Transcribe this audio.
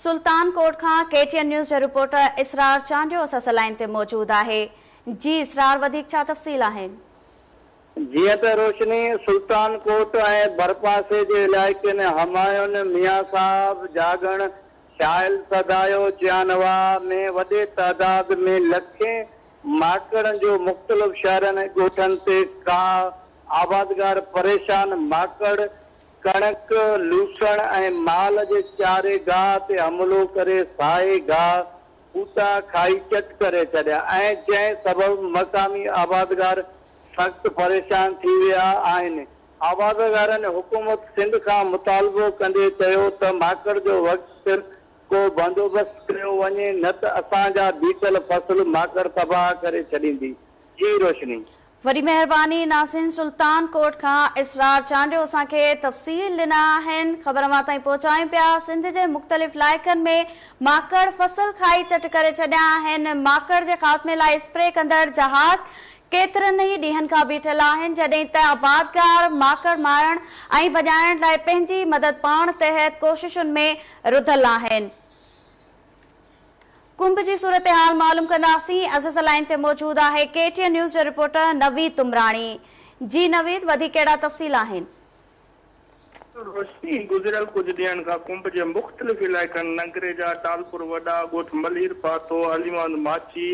سلطان ڪوٽ کان ڪي ٽي N news جو reporter اسرار چانڊيو اسان سان لائين تي موجود آهي. جي اسرار وڌيڪ ڇا تفصيل آهن؟ جيئن ته روشني سلطان ڪوٽ ۽ ڀرپاسي جي علائقن همايون، ميان صاحب، جاڳڻ، شاهل سدايو، چيانواهه ۾ وڏي تعداد ۾ لکين ماڪڙن جو مختلف شهرن ۽ ڳوٺن تي ڪاهه، آبادگار پريشان، ماڪڙ ڪڻڪ، لوسڻ ۽ مال جي چاري گاهه تي حملو ڪري سائي گاهه ٻوٽا کائي چٽ ڪري ڇڏيا ۽ جنهن سبب مقامي آبادگار سخت پريشان ٿي ويا آهن. آبادگارن حڪومت سنڌ کان مطالبو ڪندي چيو ته ماڪڙ جو وقت سر ڪو بندوبست ڪيو وڃي نه ته اسان جا بيٺل فصل ماڪڙ تباهه ڪري ڇڏيندي. جي روشني. وڏي مهرباني ناظرين سلطان ڪوٽ کان اسرار چانڊيو اسان کي تفصيل ڏنا آهن خبر اوهان تائين پهچايون پيا سنڌ جي مختلف علائقن ۾ ماڪڙ فصل کائي چٽ ڪري ڇڏيا آهن ماڪڙ جي خاتمي لاء اسپري ڪندڙ جهاز ڪيترن ئي ڏينهن کان بيٺل آهن جڏهن ته آبادگار ماڪڙ مارڻ ۽ ڀڄائڻ لاء پنهنجي مدد پاڻ تحت ڪوششن ۾ رڌل آهن. ڪنب جي صورتحال معلوم ڪنداسين، عزيز لائين تي موجود آهي ڪي ٽي اين نيوز جو رپورٽر نويد تمراڻي. جي نويد وڌيڪ ڪهڙا تفصيل آهن. روشني گذريل ڪجهه ڏينهن کان ڪنب جي مختلف علائقن ننگريجا، ٽالپور وڏا، ڳوٺ ملهير پاتو، علي محمد ماڇي،